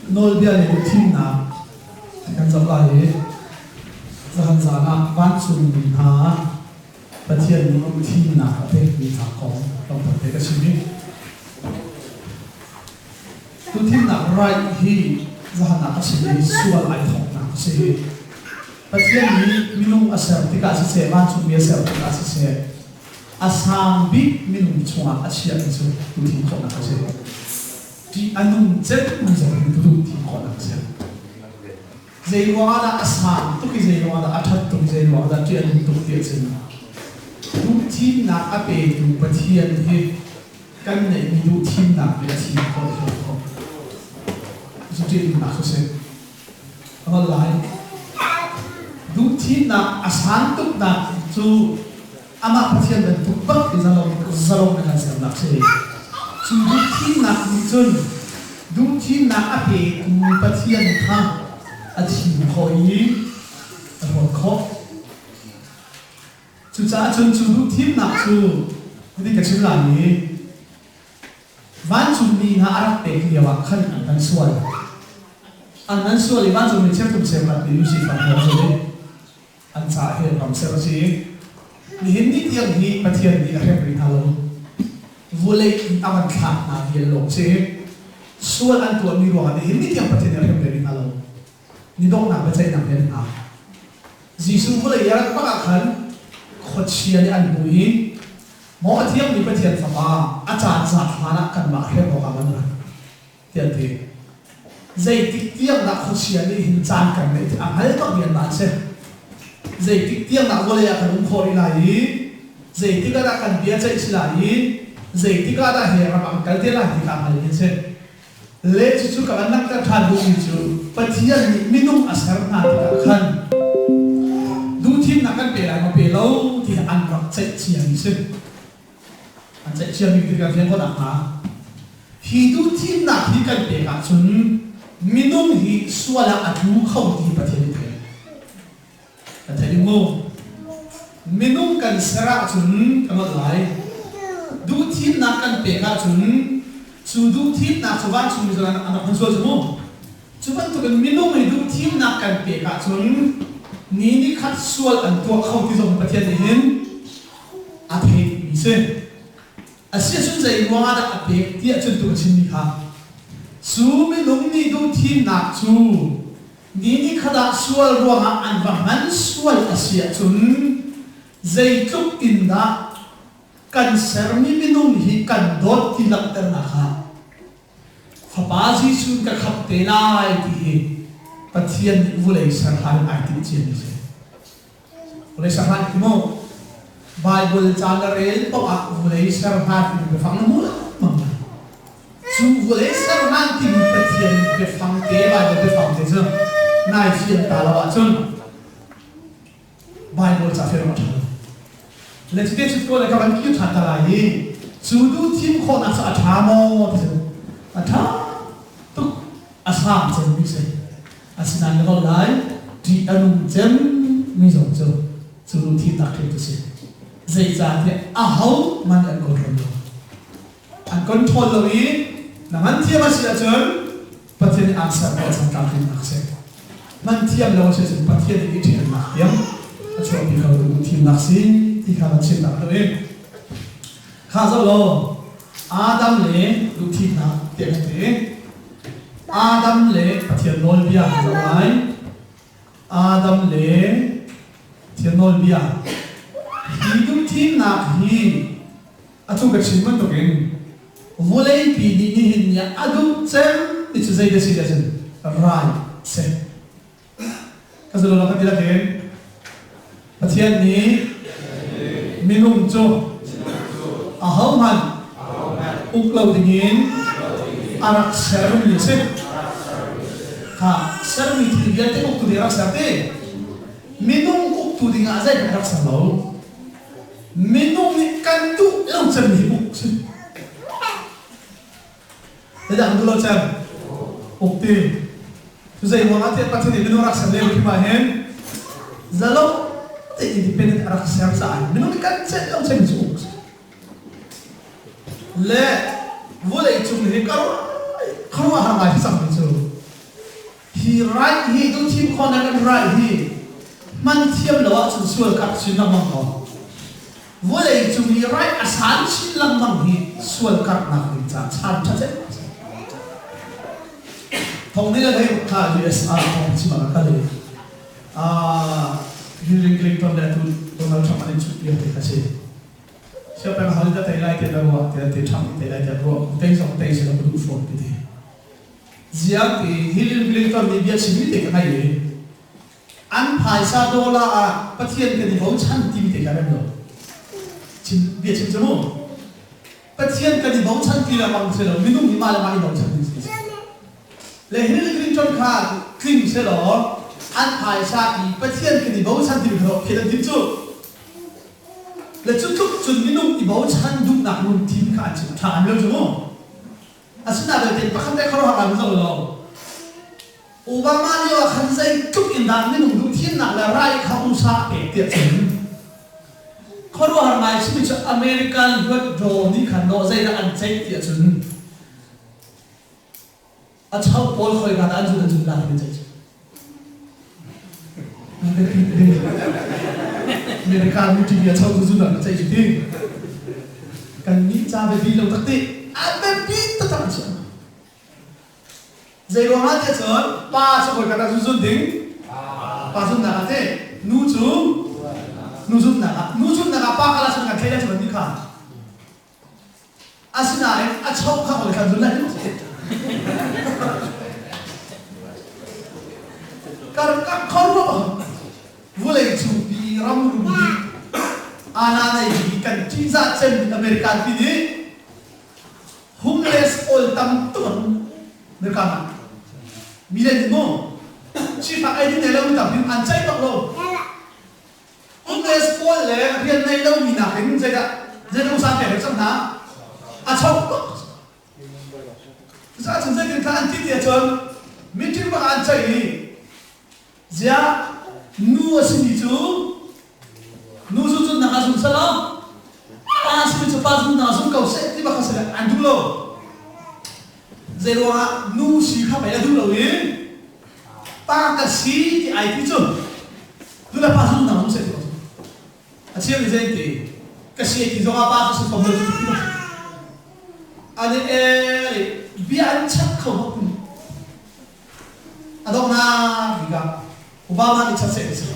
Nawlbia le thimnak kan zoh lai i zahan zan ah vancungmi hna Pathian nih thimnak a pekmi hna kong tlawmpal te ka chim i tu thimnak right hi zahan ah ka chim i sual ai thawknak a si. Pathian nih minung a ser tikah siseh, vancungmi a ser tikah siseh, a sang bik minung chungah a chiahmi cu tu thim khawhnak a si. Ṭih a nung cemmi zong hi tu thim khawhnak a si. Zei ruangah dah a sang tuk i zei ruangah dah a ṭhat tuk i zei ruangah dah ṭih a nung tuk ti ahcun duhthimnak a petu Pathian hi kan neihmi duhthimnak nih a thim khawh i khawh. Cu ṭih nunnak cu si. A hngalh lai. Duhthimnak a san tuknak cu amah Pathian bantuk bak i zalong zalong in kan sernak si. Cu duhthimnak nih cun duhthimnak a petu Pathian kha a thim khawh i a hlawt khawh. Cucaah cun cu duhthimnak cu hitin ka chim lai i vancungmi hna a rak pek lio ah khan an kan sual. An nan sual i vancungmi cheukhat cheukhat nih Lucifer hna cu an caah hi ram ser a si. Nihin ni tiang hi Pathian nih a hrem rih hna lo. Vulei in a van thlak hna vial lawng si. Sual an tuahmi ruangah nihin ni tiang Pathian nih a hrem rih hna lo. Ni donghnak biaceihnak he an hna. Jesuh vulei i a rat bak ah khan khuachia nih an hmu i maw a thiangmi Pathian Fapa a caan zat hlan ah kanmah hrem awkah van rat tiah an ti. Zeitik tiang dah khuachia nih hin caan kan ngeih ti a hngal bakmi anmah an si. Zeitik tiang dah vawlei ah kan um khawh rih lai i zeitik ah dah kan bia ceih si lai i zeitik ah dah he ram ah kan kal te lai ti kha a hngalmi an si. Le cucu ka van langhter ṭhan duhmi cu Pathian nih minung a ser hna tikah khan duhthimnak kan pe lai maw pe lo ti an rak ceih ciami si. An ceih ciami ti kan fian khawh nakhnga hi duhthimnak hi kan pek ahcun minung hi sual ah a tlu kho ti Pathian nih theih. Kan theih ding mu. Minung kan ser ahcun kan holh lai. Duhthimnak kan pek ahcun cu duhthimnak cu vancungmi cu an rak hman sual cu mu. Cu bantukin minung i duhthimnak kan pek ahcun ni ni khat sual an tuah kho ti zong Pathian nih hin a theihmi si. Asiahcun zei ruangah dah a pek tiah cun tu ka chimmi kha cu minung nih duhthimnak cu ni ni khat ah sual ruangah an va hman sual a si ahcun zeitluk in dah kan sermi minung hi kan dawt ti langhternak ah Fapa Jesuh ka khamh te lai ti hi Pathian nih vulei ser hlan in ai timh ciami a si. Vulei ser hlan ti mu Bible ca na rel paoh ah vulei ser hlan timi biafang na hmu lengmang lai. Cu vulei ser hlan timi Pathian biafang te Bible biafang te cu nai fian ta lo ahcun Bible ca fian a ṭha lo. Le cuti cut ko le ka van kir ṭhan ta lai i cu duh thim khawhnak cu a ṭha maw ti cu a ṭha tuk a sang cemmi si. Asinain na holh lai ṭih a nung cemmi zong cu cu duh thimnak ṭhiam cu si. Zeicahtiah aho hmanh nih an control lo. An control lo i na hman thiam a si ahcun Pathian nih aan ser ko cang tlamtlinnak a si. Hman thiam lo a si ahcun Pathian nih i ṭhialnak tiang a chuahpi kho tu thimnak si ti kha van chim tak lo i kha zoh law Adam le duhthimnak tiah kan ti. Adam le Pathian nawlbia kan zoh lai. Adam le Pathian nawlbia hi duhthimnak hi Atu ka chim bantukin vawleipi nih nihin ni ah a duh cem ti cu zei dah si ti ahcun rai si. Ka zul lo ka ti lakin Pathian nih minung cu ahohmanh uk lo dingin a rak sermi a si. Kha sermi thil vialte uktu ding a rak ser ti. Minung uktu dingah zeihmanh a rak ser lo. Minung nih kan duh lo cemmi hi uk si. Zeidah kan duh lo cem? Uk ti. Cu zei ruangah tiah Pathian nih minung rak ser lio khi ma hin zalo te independent a rak ser caah minung nih kan celh lo cemmi cu uk si. Le vawlei cung hi khuaruahhar ngai si cangmi cu. Hi right hi duhthim khawhnak kan right hi hman thiam lo ahcun sual karh chin lengmang ko. Vawlei cung i right a san chin lengmang hi sual karhnak ding caah chan ṭha cem a si. Thong ni le hlei ruk kha US ah thong chim ah ka kal i Hillary Clinton le atu Donald Trump an i chuh lio te kha si. Siapeng hal ka tei lai tiah na ruah tiah ti Trump nih tei lai tiah ruah tei zong tei seh law ka duh fawn ka ti. Ziang ti Hillary Clinton nih bia chimmi te ka ngaih i an phaisa dollar ah Pathian kan i bochan timi te ka rem lo. Chim bia chim cu mu. Pathian kan i bochan ti lengmang si lo minung hi mah le mah i bochan ding si. Le Hillary Clinton kha tling selaw an phaisa i Pathian kan i bochan timi kha phiat an tim cu. Le cu tluk cun minung i bochan duhnak lungthin kha an chim ṭha an lo cu mu. Asinain belte pakhat te khuaruahhar an zo lo. Obama lio ah khan zeitluk in dah minung duhthimnak le rai kha USA a pek tiah cun khuaruahhar ngai simi cu American Hluatdaw nih khan dawh zeidah an ceih tiah cun a cho pawl khoika dah an zun an zun lai an ceih cu. America nu TV a cho cu zun an ceih cu ti. Kan nih ca biapi lo tak ti. A biapi taktak an si. Zei ruangah tiah cun pa cu voikhat ah zun ding pa zunnak ah teh nu cu nu zunnak ah nu zunnak ah pa kala cun kan thlei lai cu ni kha asinain a chok kha voikhat zun lai kar ka khor vulei chungpi ram rum hi ana nei hi kan ṭihzah cem American pi nih Homeless pawl tam tuk an um. Mirkam ah. Mi le nih mu sifak ei ding nei lo mi tam hin an ceih bak lo. Homeless pawl le rian nei lo mi nakin zeidah zeidah usa pek cang hna. A chok tuk. Cucaah cun zeitin kha an ti ti ahcun meeting bak ah an ceih i Ziah nu a simi cu nu cu cun nak ah zum selaw pa a simi cu pa zum nak ah zum ko seh ti bak kha si an duh lo. Zei ruangah nu si kha pei a duh lo i pa ka si ti ai ti cu nu le pa zum nak zum seh ti bak a chim i zei ti ka si ti zongah pa cu si fom lo ti ti an i el i bia an chat kho bak A donghnak bik ah Obama nih chat seh ti si.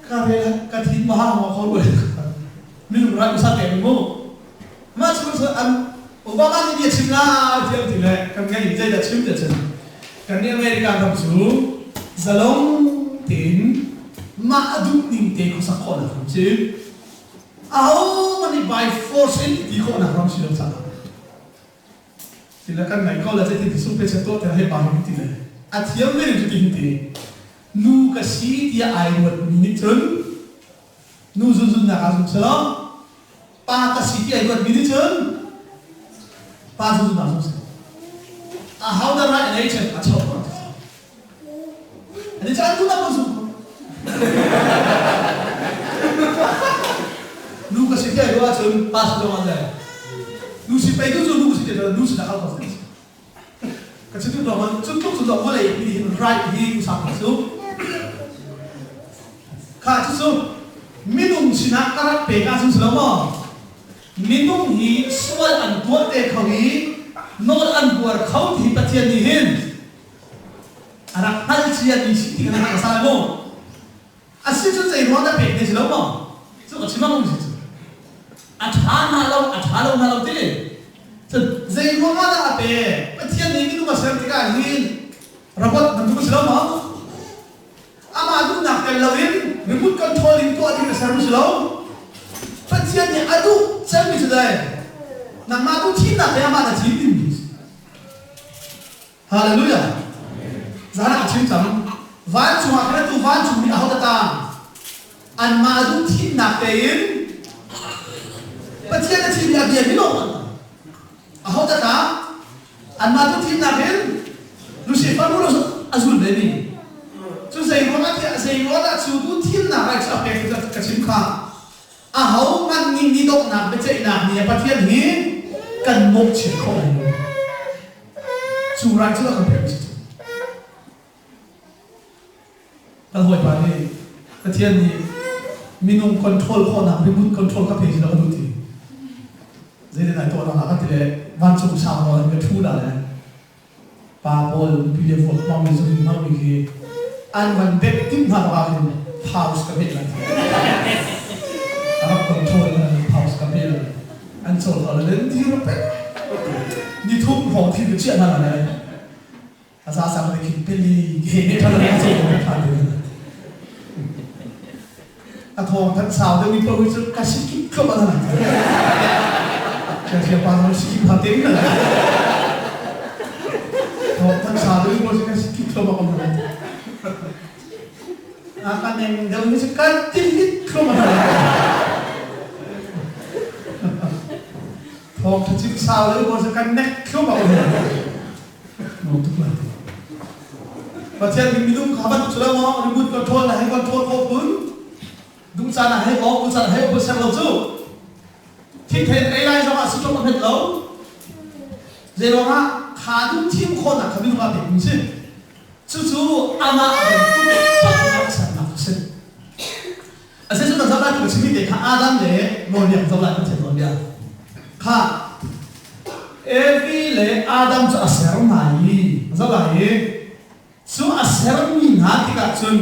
Ka rel ka thin maha ma kho ruai minung rai usa te mu. Mah cu cu an Obama nih bia chim lai ti an ti le kan ngai zeidah chim ti cun kan nih America ram cu zalong tein mah a duh ning te khuasak khawhnak ram si. Aho nih by force in ti khawhnak ram si lo caah Tila kan ngai ko la zeitin ti sung pe chat tuah tiah hei pa hi ti le a thiam ve cu ti hin ti nu ka si tiah ai ruat mi nih cun nu zunzun nak ah zum selaw pa ka si ti ai ruat mi nih cun pa zunzun nak zum selaw a how the right nation a chok ko Ani caan tu nak zum ko. Nu ka si te ruah cun pa si zong an le. Nu si pei tu cu nu si te nu si na kal ko si. Ka si tu dong cu tluk cu dong vawlei hi hin right hi usak ko su. Kha cu cu minung sinah ka rak pek ahcun si lo maw? Minung hi sual an tuah te kho i nawl an buar kho ti Pathian nih hin a rak hngal ciami si ti kan rak sa mu a si cu zei ruang dah pek ne si lo maw cu ka chim ang si cu a ṭha hna lo a ṭha lo hna lo ti cun zei ruang ah dah a pe Pathian nih minung a ser tikah hin robot bantuk a si lo maw amah duhnak tel loin remote control in tuah ding a ser si lo Pathian nih a duh cemmi cu dai nangmah duh thimnak he amah na thim dingmi Hallelujah. Zan ah chim cang. Vancung ah khan atu vancung nih ahodah tang? Anmah duh thimnak tein Pathian a thimmi a bia hi lawng an Ahodah tang? Anmah duh thimnak in Lucifer mu a zul ve mi. Cu zei ruangah tiah zei ruangah cu duh thimnak ai cu a pek ka chim kha. Ahohmanh nih ni donghnak biaceihnak ni ah Pathian hi kan mawhchiat khawh lai lo. Cu rai cu a kan pek mi si. Kan hawipa nih Pathian nih minung control khawhnak remote control ka pe si lo ka duh ti. Zeitin ai tuah nak ka ti le vancung sang nawn in ka ṭhu la le pa pawl nupi le vuak hmangmi zun hmangmi khi an van bek timh hna bak ah khin pause ka hmet lai. A rak control na pause ka hmet lai. An cawl ko le dir pek. Ni thum hrawng thil ka chiah hna la le A za sang le khin pili he ne than le ce ne than le. A thawng than sau deuh mi paoh cu ka si kip ko ala. Ka sia pa no si kip ha te na. Thawng than sau deuh mi paoh ka si kip ko ma ko. A ka neng deuh mi cu ka tilit ko ma. Thawng tha cim sau deuh paoh cu ka nek ko ma ko. Nuam tuk lai. Pathian nih minung kha bantuk cu lo maw remote control na hei control khawh kun duh caan ah hei off duh caan ah hei off ser lo cu thingthei ei lai zong ah si tluk a hmet lo zei ruangah kha duh thim khawhnak kha minung ah pek mi si cucu amah bantuk pakhat sernak a si a si cu kan zoh lai tu chimi te kha Adam le nawlbia kan zoh lai Pathian nawlbia kha Evi le Adam cu a ser hna i zoh lai i cu a sermi hna tikah cun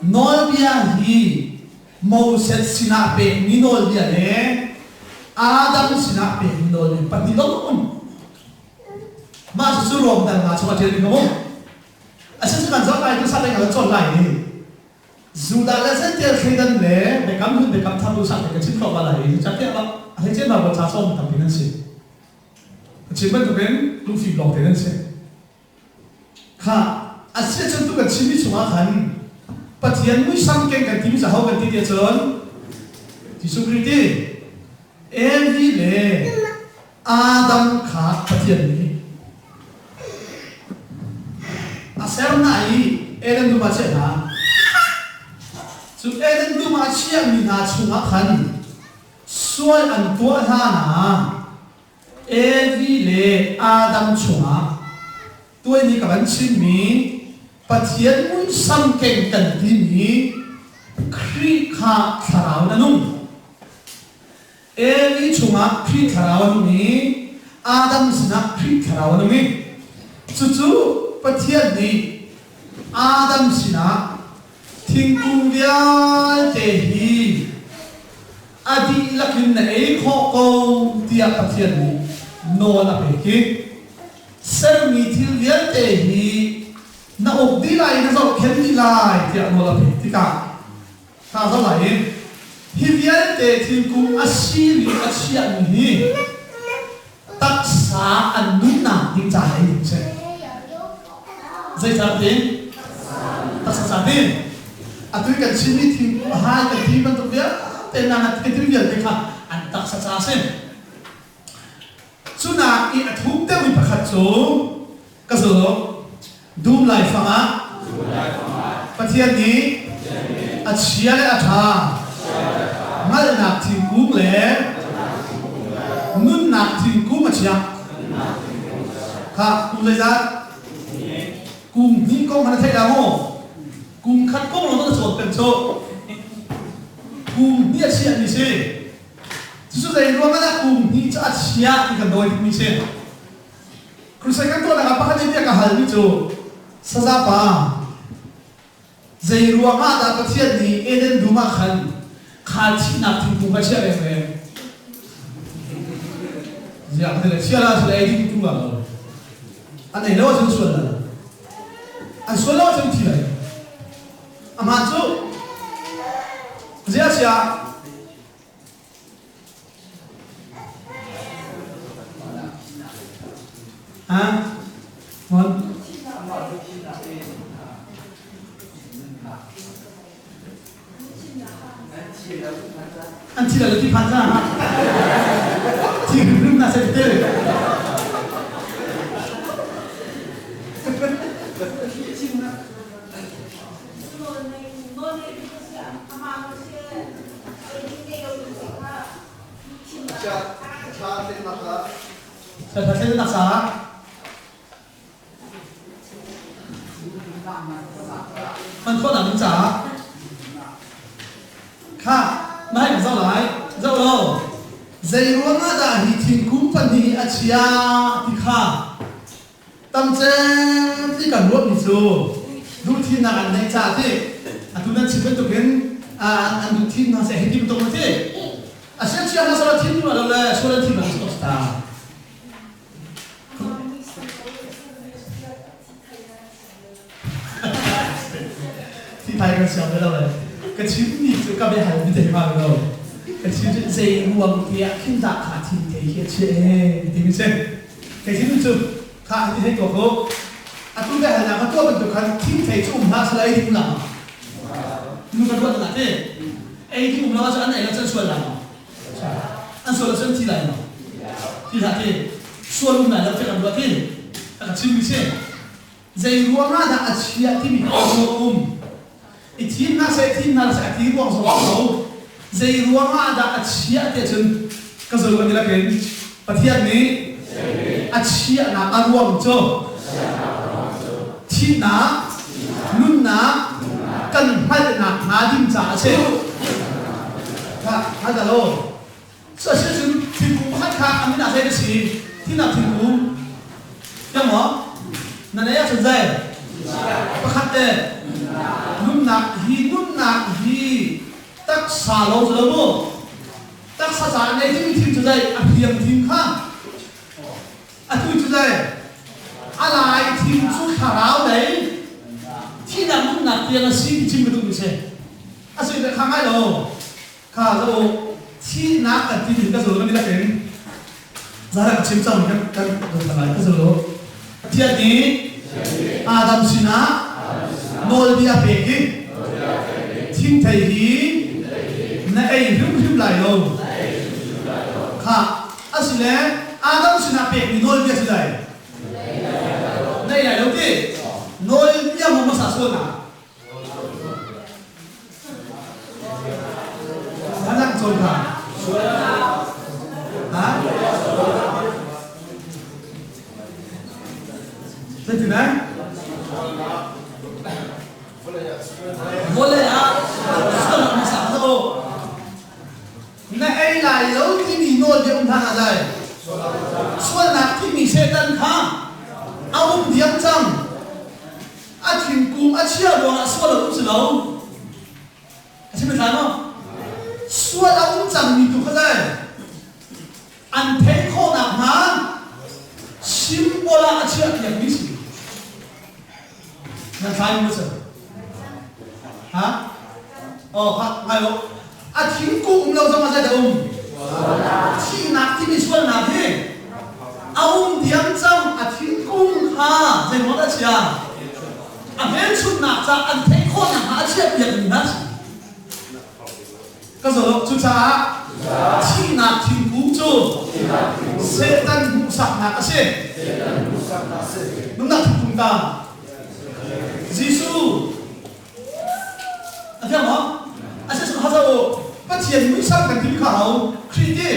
nawlbia hi Moses sinah pekmi nawlbia le Adam sinah pekmi nawlbia pahnih lawng um mah cucu Rom dal nga chungah ṭialmi ka mu a si cu kan zoh lai tu sa kan cawn lai i Judah le Jentail thleidan le biakam hlun biakam thar duhsak te ka chim khawh lai i catiah bak a hleice Bible ca cawm tampi nan si. Ka chim bantukin lungfim lawng te nan si. Kha a si ahcun tu kan chimmi chungah khan Pathian muisam keng kan timi cu ho kan ti ti ahcun Jesuh Khrih ti Evi le Adam kha Pathian nih a ser hna i Eden dum ah a chiah hna. Cu Eden dum ah a chiahmi hna chungah khan sual an tuah hlan ah Evi le Adam chungah tuaini ka van chimmi Pathian muisam keng kan timi Khrih kha thlarau in a nung. Eli chungah Khrih thlarau a nung i Adam sinah Khrih thlarau a nung i cucu Pathian nih Adam sinah thingkung vialte hi a dihlak in na ei khawh ko tiah Pathian nih nawl a pek i sermi thil vialte hi na uk dih lai i na zohkhenh dih lai tiah nawl a pek tikah Hna zoh lai i hi vialte thingkung a sir i a chiahmi hi taksa an nunnak ding ca ei ding si. Zeicah tiin? Taksa ca tiin. Atu i kan chimmi thingkung hai kan ti bantuk vialte hna kan ti vialte kha an taksa ca a si. Cunak i a thuk deuhmi pakhat cu ka zul dum laifang ah Pathian nih a chia le a ṭha hngalhnak thingkung le nunnak thingkung a chiah. Kha kum zeizat? Kum hnih kong kha na theih dah maw? Kum khat kong lawng na cawn peng cu. Kum hnih a chiahmi si. Cucu zei ruang ah dah kum hnih cu a chia ti kan dawi dingmi si. Crusade kan tuahnak ah pakhat in bia ka halmi cu sazapa zei ruang ah dah Pathian nih Eden dum ah khan khal thihnak thingkung kha chiah rengreng ziah ka ti le chia la sila ei ding tu lo an ei lo ahcun sual la an sual lo ahcun thi lai amah cu ziah chia Ha? Mon? An thi lo ti phan sa ha. Thi hrim na se te. Thla sa. Hman khawhnak ding caah kha na hei zoh lai. Zoh lo. Zei ruangah dah hi thingkung pahnih hi a chia ti kha tamcem ti kan ruahmi cu duhthimnak an neih caah ti atu nan chim bantukin an duhthim hna seh hei ti bantuk ma ti a sia chia hna sala thim lo le sual an thim lo si ta. Thai kan siam lo le ka chimmi cu ka biahal mi thei ma lo ka chim cu zei ruang tiah khin dah kha thil thei khi a chia e ti mi si kei chim cu kha hi thei tuah ko atu biahalnak ka tuah bantuk khan thil thei cu um hlah sala ei ding um nu kan ruat na te ei ding um lo ahcun an ei lo cun sual lai maw an sual ahcun thi lai maw thi hlah ti sual um lai lo tiah kan ruat hi a ka chim mi si Zei ruangah dah a chiah timi kha a um. I thim hna seh, thim hna seh, a ti ruang zong a lo. Zei ruangah dah a chiah tiah cun ka zul kan lakin Pathian nih a chiahnak a ruang cu thihnak, nunnak kan hngalhnak hnga ding caah a si. Kha, hngal lo. Cuasiahcun thingkung pakhat kha a min ah zei na si? Thihnak thingkung. Fiang maw? Na neih ahcun zei? Pakhat te. Nunnak hi nunnak hi taksa lo cu lo mu. Taksa caah nei dingmi thing cu zei? A hriam thing kha. Atu cu zei? A lai thing cu thlarau lei thihnak nunnak tiang a si ti chim ka duhmi si. A si kha ngai lo. Kha zo thihnak kan ti ka zul kan lakin zara ka chim cang kan kan kan lai ka zul Pathian nih Adam sinah nawlbia pek i thingthei hi na ei hrimhrim lai lo kha asile Adam sinah pekmi nawlbia si lai na ei lai lo ti nawlbia mu hmasa sualnak Anak cawn kha. Ha? Zeitin eh? Vawlei ah sualnak hmasa zo. Na ei lai lo timi nawl bia um hlan ah dai. Sualnak timi Satan kha a um diam cang. A thingkung a chia ruangah sual a um si lo. A si hlan maw? Sual a um cangmi tu kha zei? An theih khawhnak hnga symbol ah a chiah piakmi si. Nan thlai mu si. Ha? Oh, ha, ngai lo. A thingkung um lo zong ah zei dah um? Thihnak timi sualnak hi a um diam cang. A thingkung kha zeimaw dah chia? A hmelchunhnak ca an theih khawhnak hnga a chiah piakmi hna si. Ka zolo cucaah thihnak thingkung cu Satan hmuhsaknak a si. Nunnak thingkung ta Jesuh A thiang maw? A si ha zo Pathian muisam kan timi kha ho Khrih ti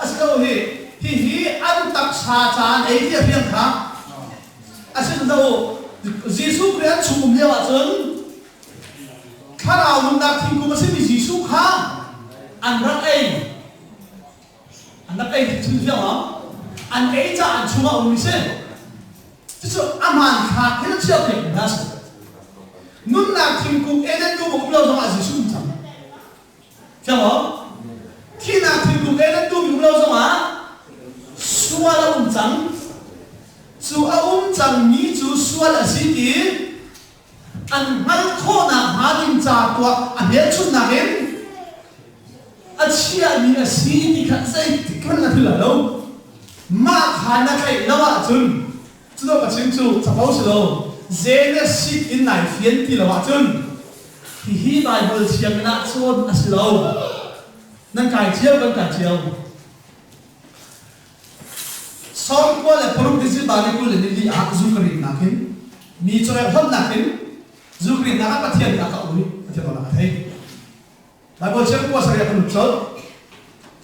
a si lo hi hi hi an taksa caan ei ti a fiang kha a si zo Jesuh Khrih an chung um lio ahcun thlarau nunnak thingkung a simi Jesuh kha an rak ei an rak ei ti chim fiang maw an ei ca an chungah um mi si Cucu a hmanthlak hi na chiah piak hna si. Nunnak thingkung Eden dum a um lo zongah Jesuh um cang. Fiang maw? Thihnak thingkung Eden dum um lo zongah sual a um cang. Cu a um cangmi cu sual a si ti an hngalh khawhnak hnga ding ca tuah a hmelchunhnak in a chiahmi a si ti kha zeitik hmanh na thil lo. Mah kha na tlaih lo ahcun cu ka chim cu capo si lo Genesis in nai fian ti lo ahcun hihi Baibal sianginn ah cawn a si lo. Nan kai cio kan kai cio. 96 December ni 24 ah zu ka ritnak in mi cawek honnak in zu ka ritnak ah Pathian nih a ka ui Pathian dawtnak a thei. Baibal siang kua sarih ah ka lut colh.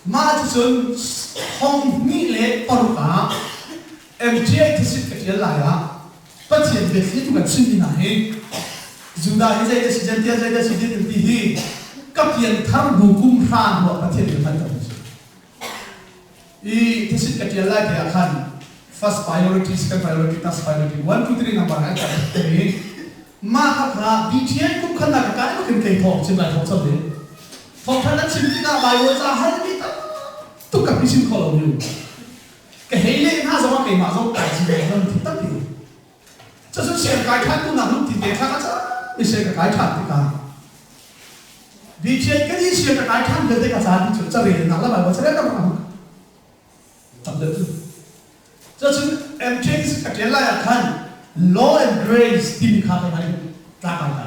Mah cucun thong hnih le paruk ah MTA thesis ka ṭial lai ah Pathian biathli tu kan chimmi hna hi. Judah hi zei dah si Gentile zei dah si ti ti hi ka pianthar hnu kum hra hnu ah Pathian nih hngalh ka si. I thisit ka ṭial lai te ah khan first priority, second priority, third priority, 1, 2, 3 number ai ka i mah kha kha BTN kum khan ka kai bakin kei thawng chim lai thawng cham ding. Thawng than an chim tikah Bible ca hal mi tam tuk ka chim kho lo mi. Ka hei le hna zong ah keimah zong kai chim lo ti tampi. Cucu siang kai ṭhan duhnak lungthin te kha ka ca mi siang ka kai ṭhan tikah Bichet ka ni siang ka kai ṭhan vialte ka ca dih cu carelnak le Baibal carel ka hmang tam deuh cu. Cucun MTS ka ṭial lai ah khan Law and Grace timi kha ka ngai tlak ai ta.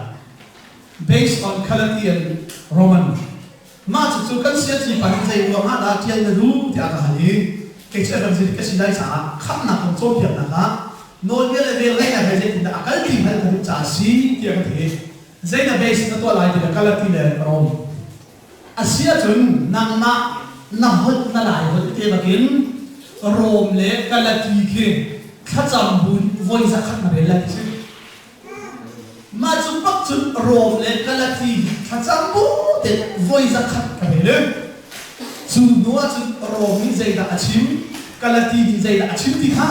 Based on Galatian and Roman. Mah cucu kan siaci pa nih zei ruang ah dah ṭial na duh tiah a ka hal i kei cu evangelist ka si lai caah khamhnak kong cawnpiaknak ah nawlbia le velngeihnak he zeitindah a kal ti hngalh ka duh caah a si tiah ka ti. Zei na base na tuah lai ti le Galati le Rom. A si ahcun nangmah na holh na lai holh te bakin Rom le Galati khi thlacam bu voi zakhat na rel lai ti si. Mah cu bak cun Rom le Galati thlacam bu te voi zakhat ka rel i cu hnu ah cun Rom nih zeidah a chim, Galati nih zeidah a chim ti kha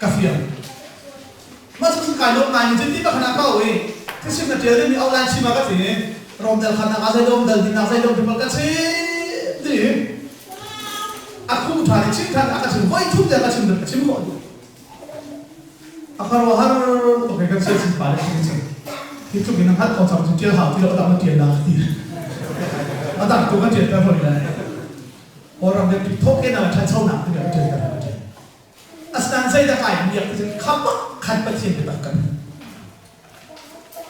ka fiang. Mah cu kai lawm ngai mi cu ti bakhan ah ka au i thisim na ṭial dingmi outline chim ah ka ti Rom dal khat nak ah zei dom dal ding nak zei dom ti ka chim ti a khu ṭha i chim ṭhan a ka chim voi thum te ka chim ka chim khawh dih. A khuaruahhar tuk i kan siasin pa le thing cang. Hi tluk in a hngalh ko cang cu ṭial hau ti lo a dang na ṭial la ti. A dang tu kan ṭial ter hoi lai. Kawlram biapi thawk in a ṭhanchonak ti kan ṭial ter hoi. Asinain zeidah kai miak ti cun khap khan Pathian biatak kan.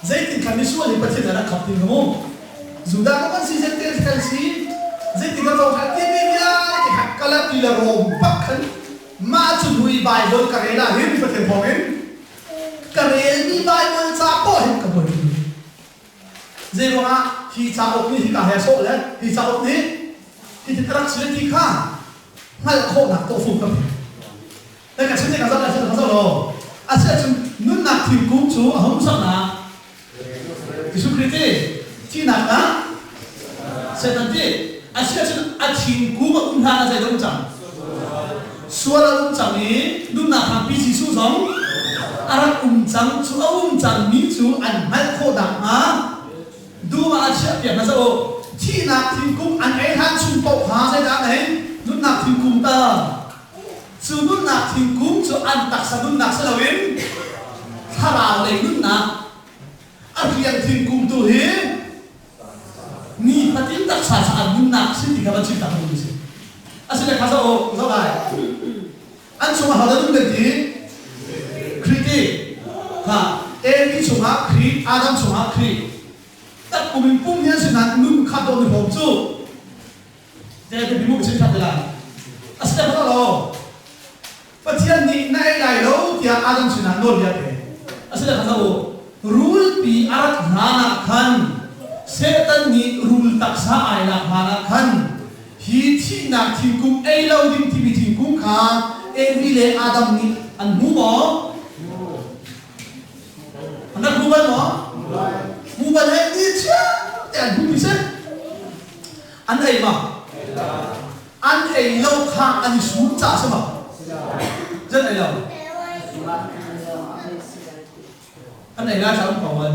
Zeitin khan misual hi Pathian a rak khap ti mu. Judah ko kan si Gentile kan si zeitin kan co than ti mi vialte kha Galati le Rom bak khan mah cu hnu i Bible ka rel ah hin Pathian thawng in ka relmi Bible ca poah hin ka buai Zei ruangah hi cauk nih hika he a sawh le hi cauk nih hi ti rak si ti kha hngalh khawhnak tawhfung ka pek. Ka ka chim ka zoh lai ka zoh lo. Asiahcun nunnak thingkung cu a hung saknak Jesuh Khrih ti thihnak ah Satan ti asiahcun a thingkung a um hlan ah zeidah um cang? Sual a um cang i nunnak hrampi Jesuh zong a rak um cang cu a um cangmi cu an hngalh khawh nakhnga Dum ah a chiahpiak hna u. Thihnak thingkung an ei hlan chung paoh kha zeidah an ei? Nunnak thingkung ta. Cu nunnak thingkung cu an taksa nunnak si loin thlarau lei nunnak a riang thingkung tu hi nifatin taksa caah nunnak si ti kha van chim tak duhmi si. Asile kha zoh u, zoh lai. An chungah hodah nung kan ti? Khrih ti. Kha Evi chungah Khrih, Adam chungah Khrih. Tak pum in pum hi an si nain nun kha dawh ni hlawm cu. Te biapi mu chin ṭhat lai. A si tak lo. Pathian nih na ei lai lo tiah Adam sinah nawlbia pek. A si tak lo. Rulpi a rat hlan ah khan Satan nih rul taksa ai lak hlan ah khan Hi thihnak thingkung ei lo ding timi thingkung kha Evi le Adam nih an hmu maw? An rak hmu bal maw? Hmu bal he ni chiang te an hmu ti si. An ei ma? An ei lo kha an i sum ca si ma? Zan ei lo. An ei lai um ko an.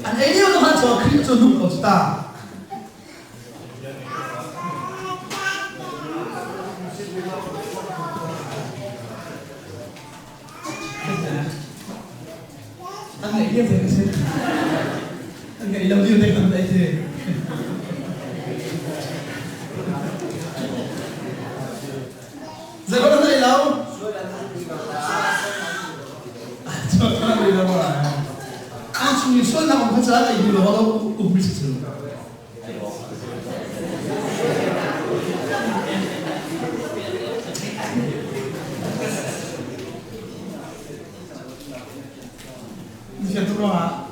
An ei lio khan chuan Khrih cu nung ko cu ta. An ngeih lio te ka si. An ngeih lo lio te kan ei te. Zei an ei lo? An chung i sualnak um kha cu an ei duh lo lo um mi si cu. Ni tuk ruangah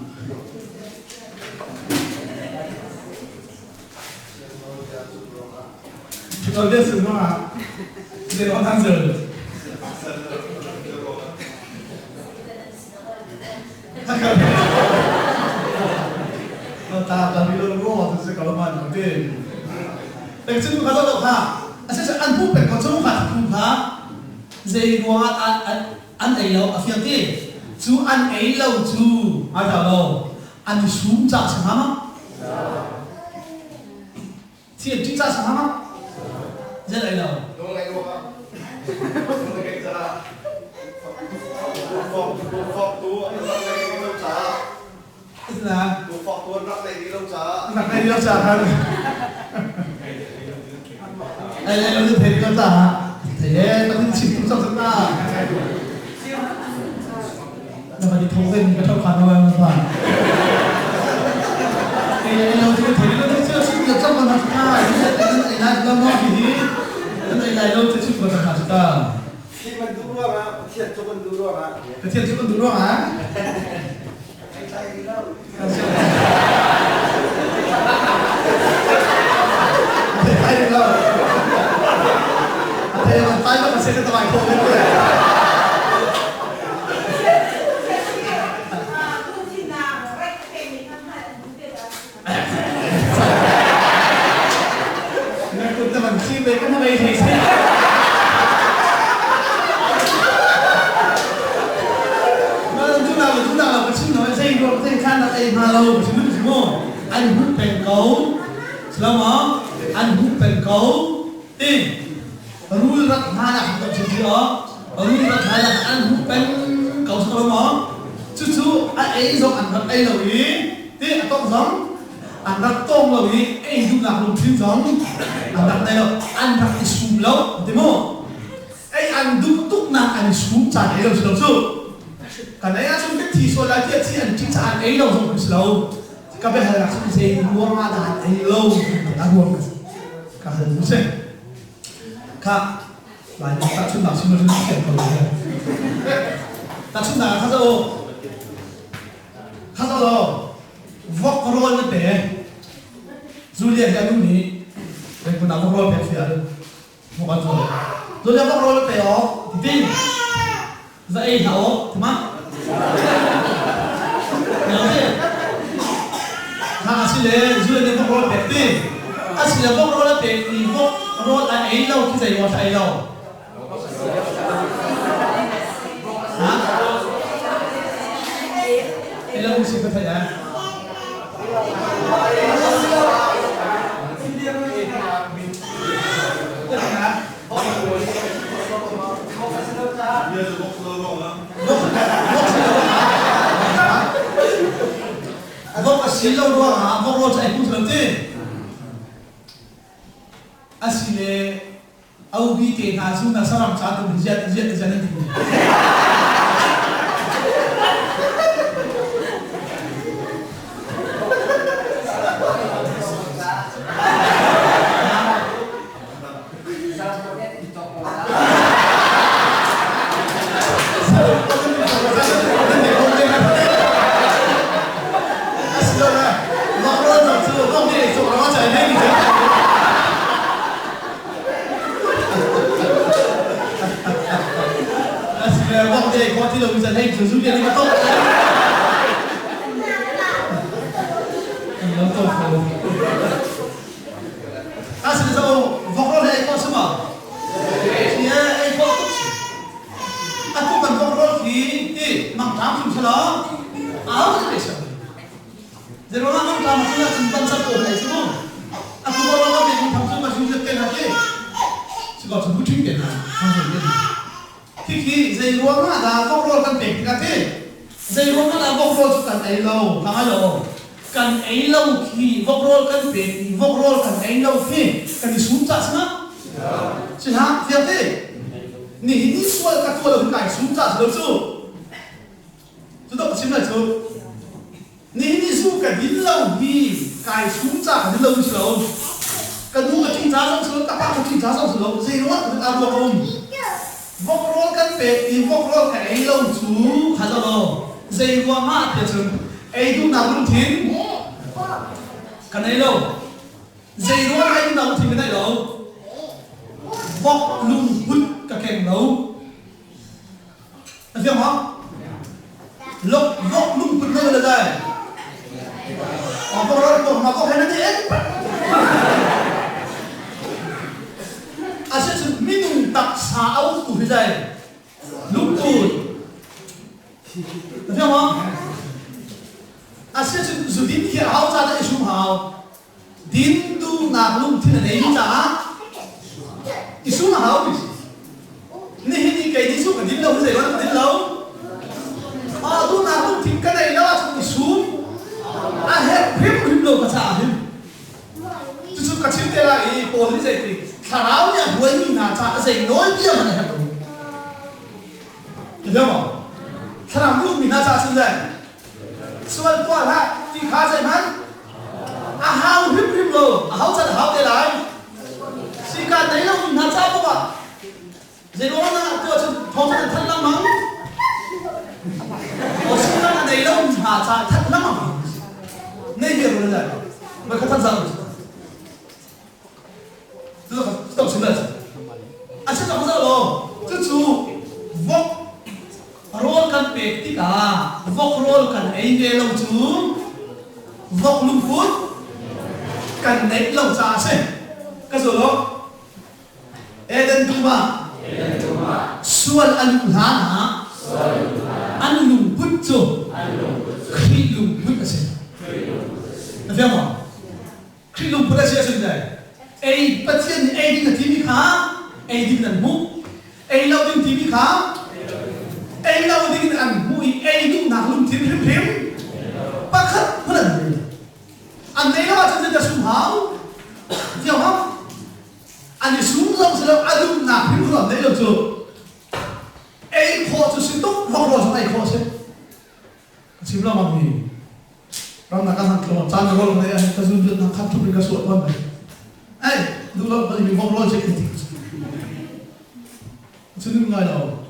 Ta ta mi lo ro tu se ka lo man te. Tek chu ka lo kha. Ase an pu pek ko chu kha thu kha. Zei ruang ah an ei lo a fiang ti. Cu an ei lo cu ai ta lo. An i sum ca si hnga ma? Thi an ṭih ca si hnga ma? Zei ei lo. Rak nei lo caah khan ei ei lo thei lo caah thei e kan chim tuk cang na na van i tho ve mi ka tho khan lo na ba ei ei lo thei thei lo thei chim lo cang na ta ei lai lo mo hi hi ei lai lo te chim ko ta ta Thim an duh ruangah Pathian cu kan duh ruangah Pathian cu kan duh ruangah Thei lo. Thei lo. Tai ba se ta mai ko ne. Na kut na van thli ve kan na mei thei se. Na tu na tu na ka chim na zei ro zei khan na ei ma lo chim nu mo an hu peng ko selama an hu peng ko ti rul rat hna nak to chim ti o rul rat hna nak an hu peng ko selama cu cu a ei zong an rak ei lo i ti a tong zong an rak tong lo i ei duhnak lungthin zong an rak nei lo an rak i sum lo ti mu ei an duh tuknak an i sum caan ei lo si lo cu kan ei ahcun kan thi sual lai tiah thi an ṭih caah an ei lo zong si lo ka biahalnak cu zei ruang ah dah an ei lo a ruang ka hal mu si kha lai tahchunhnak chim lo thiam ko lo tahchunhnak kha zo kha zo lo Vok rawl na pe. Julia hi a nu nih zeikun ah vok rawl pek fial. Vok an rawl. Julia vok rawl na pe awk ti va ei hlah awk ti ma. Kha a si le Julia nih vok rawl pek ti. A si le vok rawl a pek ni vok rawl a ei lo khi zei maw ei lo. Ha? Ei lo si ka theih ah. Vok a si lo ruangah vok rawl cu ei hmu lo ti. Asile Aubi te hna cu na saram ca tum ziat ziat ziat an ti. Atu kan vok khi ti mangṭam hrim selaw au te si. Zeruangah mangṭam a cun cun pan ko hlei si mu. Atu vok rawl kan tham cu ma hrim te na ti. Si ko cu bu ṭhing te na tham hrim te. Khi khi zei ruangah dah vok rawl kan pek tikah ti. Zei ruangah dah vok rawl cu kan ei lo, ka lo. Kan ei lo khi vok rawl kan pek i vok rawl kan ei lo khi kan i sum cah si ma? Si hlah, fiang ti. Nihin i sual ka tuah lo hi kai sum cah si lo cu. Cu dok ka chim lai cu. Nihin i zu ka din lo hi kai sum cah ka din lo si lo. Ka nu ka ṭih ca zong si lo, ka pa ka ṭih ca zong si lo, zei ruang ah ruang a um. Vok rawl kan pek i vok rawl ka ei lo cu kha lo. Zei ruang ah tiah cun ei duhnak lungthin ka nei lo. Zei ruang ah ei duhnak lungthin ka nei lo. Vok lungput ka keng lo. Na fiang maw? Vok lungput. hi zei lungput na fiang maw? Asiahcun zudin hi a hau ca dah i sum hau? Din duhnak lungthin a neimi caah i sum a hau mi si. Nihin i kei nih cu ka din lo hi zei ka din lo? Mah duhnak lungthin ka neih lo ahcun i sum a herh hrimhrim lo ka caah hin. Cucu ka chim te lai i Paul nih zei ti thlarau nih a hruaimi hna caah zei nawlbia hmanh a herh lo. Ti maw? Thlarau duhmi hna caah cun le sual tuah hlah ti kha zeihmanh a hau hrimhrim lo. A hau can a hau te lai. Sika nei lomi hna ca paoh ah zeiruang ah tuah cun thawng an thanh lengmang. O sika a nei lomi hna ca thanh lengmang. Nei hiar lo lai. Mai kha than sang. Cu chim a si tak lo. Cucu vok rawl kan pek tikah vok rawl kan ei ve lo cu vok lungput kan neih lo caah a si. Ka zul lo. Eden dum ah sual a luh hlan ah an lungput cu Khrih lungput a si. Na fiang maw? Khrih lungput a si ahcun dai ei Pathian nih ei ding a timi kha ei ding an hmuh, ei lo ding timi kha ei lo ding in an hmuh i ei duhnak lungthin hrimhrim pakhat hmanh an nei lo. An nei lo ahcun zeidah sum hau? Fiang hau? An i sum zong si lo, a duhnak hrimhrim an nei lo cu. Ei khawh cu si tuk, vok rawl zong ei khawh a si. Ka chim lengmang mi ramdang kan han tlawng caan rawl nei ah ka zun zun khat thup in ka suah tawn mai. Ei, duh lo bal mi vok rawl che ti. Cu nim ngai lo.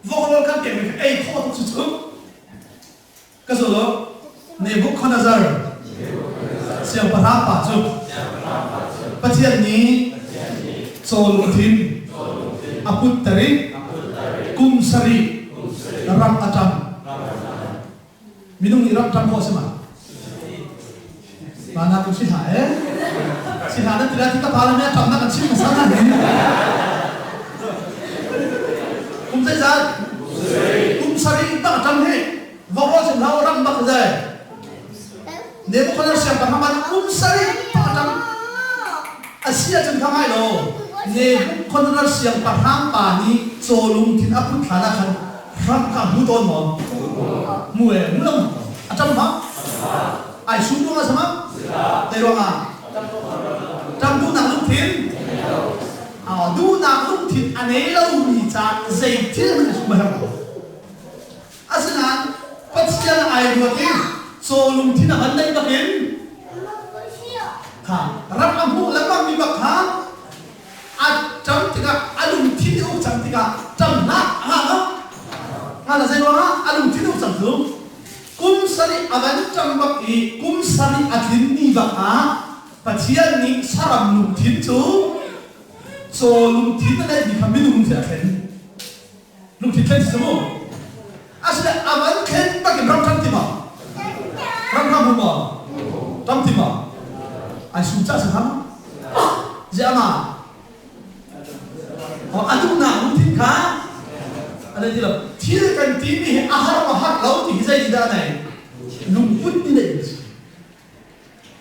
Vok rawl kan pek mi ei khawh tuk cu cu. Ka zo lo. Nebuchadnezzar siangpahrang pa cu Pathian nih caw lungthin a putter i kum sarih ram a ṭam. Minung nih ram ṭam khawh a si ma? Mana tu si hlah eh. Si hlah nan ti lai ti ka pa le a ṭam nak an chim hmasa na ni. Kum zeizat? Kum sarih bak a ṭam hi. Vok sim hlah ram bak zai. Nebuchadnezzar siangpahrang ah kum sarih bak a ṭam. A si ahcun kha ngai law Nebuchadnezzar siangpahrang pa nih caw lungthin a put hlan ah khan ram kha hmu tawn maw? Hmu e, hmu lo. A ṭam ma? Ai sum ruangah sama? Zei ruangah? Ṭam duhnak lungthin? Duhnak lungthin a nei lomi ca zei thil hmanh a sum a herh lo. Asinain Pathian ai ruat i caw lungthin a van neih bakin kha ram a hmuh lengmang mi bak kha a ṭam tikah a lungthin i uk cang tikah ṭam hlah a ngah lo. Ngah la zei ruangah a lungthin uk cang cu kum sarih a van ṭam bak i kum sarih a tlin ni bak ah Pathian nih saram lungthin cu caw lungthin a neihmi kha minung lungthin a thlen. Lungthin thlen si mu. Asile a van thlen bakin ram ṭam ti ma? Ram ram mu ma? Ṭam ti ma? Ai sum ca si ham? Ziah ma? A duhnak lungthin kha a nei ti lo. Thil kan timi hi a har ma har lo ti hi zei dah nei? Lungput ni nei si.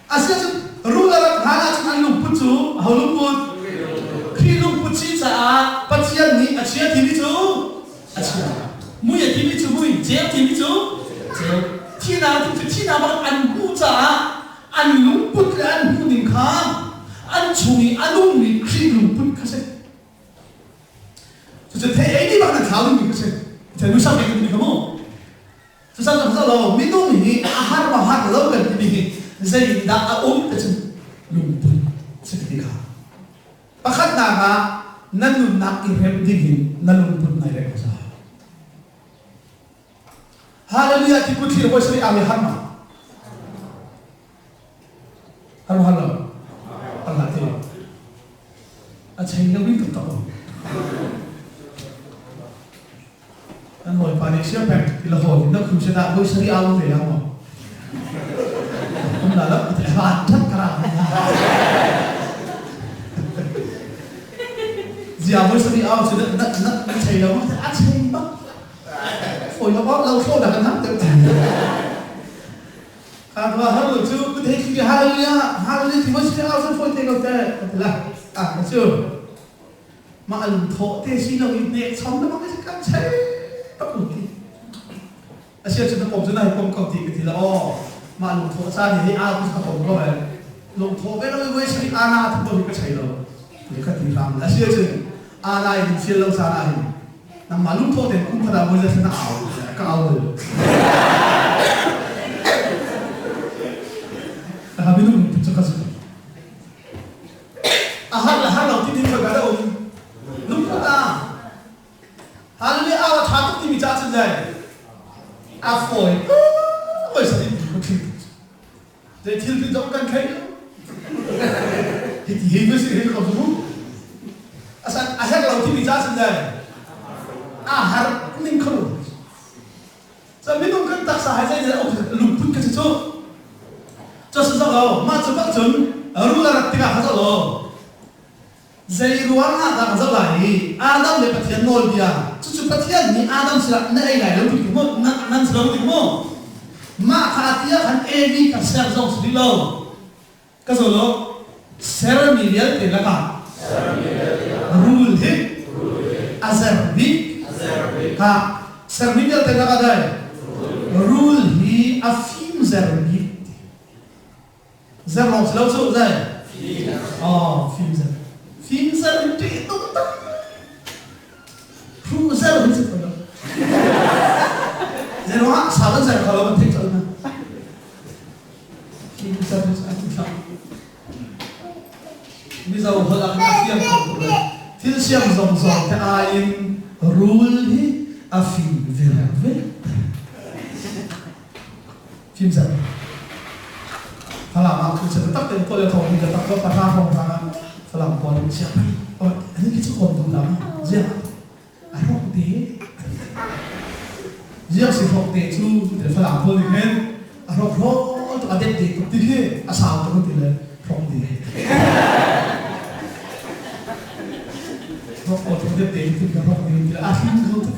Asicun rul a rak hlan ahcun an lungput cu aho lungput? Khrih lungput si caah Pathian nih a chia timi cu a chia. Mui a timi cu mui, ceu timi cu ceu. Thihnak a timi cu thihnak bak an hmuh caah an lungput le an hmuhning kha an chung i a nungmi Khrih lungput kha si. Cucu thei ei dih bak nan thlau dingmi kha si. Thei nu sak ding kha mu. Cucaah kan zoh lo minung hi a har ma har lo kan timi hi zeidah a um te cun lungput si ti kha. Pakhatnak ah na nunnak i rem ding in na lungput nai rem hmasa. Hallelujah ti kut thlir hawi sari ami har ma? Har har lo. Allah ti. A chei lo in tuk tak. Kan hawipa nih siapeng ti la hawi na khu dah voi sari au ve ang maw? Um la lap ti van that kara. Zia. Zia voi sari au cu na na na na chei lo a chei bak. Foi lo lo tho na kan ham te. Kha tua har lo cu ku thei khi hallelujah hallelujah ti voi sari au san foi te ko te la ah cu ma alung tho te si lo in ne chom na bang kan chei tak ti. Asia cu na pom cu na hei pom ko ti ka ti la aw mah lungthawh caan hi a ku ka pom ko ai lungthawh ve lo i voi sarih ana thu ko hi ka chei lo ti ka ti hram asia cun ana in fial lo caan ah hin nangmah lungthawh ten kum khat ah voi zat na au ka au lo ka minung cu ka zu a har le har lo ti ti ka da um lungput ah Hallelujah a ṭha tuk timi caah cun zei a fawi oi sa in ku thil zei thil ti zong kan thei lo hi ti hi si hi ko zu asan a herh lo timi caah cun zei a har ning kho Ca minung kan taksa hai zei lungput ka si cu. Cu si lo mah cu bak cun rul a rat tikah kha lo Zei ruangah dah ka zoh lai i Adam le Pathian nawlbia cucu Pathian nih Adam sinah na ei lai lo ti mu nan si lo ti mu mah kha ti ah khan Evi kha ser zong si rih lo ka zo lo sermi vialte lakah rul hi a zer bik ha sermi vialte lakah dai rul hi a fim zer bik Zer lawng si lo cu zei? Oh, fim zer. Fim zer in ṭih tuk tak. Hru zer hin si ko lo. Zei ruangah sa an zer kho lo kan theih colh na. Fim zer hi an thlah. Mizo holh ah kan fiang kho tuk le thil siam zong zong te ai in rul hi a fim ver ve. Fim zer. Falam ah thu se tak ten ko le thong ni tak ko pahra hong hna Falam pawl in sia pai o ani ki chu kom du lam zia a rok te ziak si rok te chu te Falam pawl ni khen a rok ro to a det te tuk ti khi a sau to ti le rok te rok o to det te ti ka rok te ti a him ko tu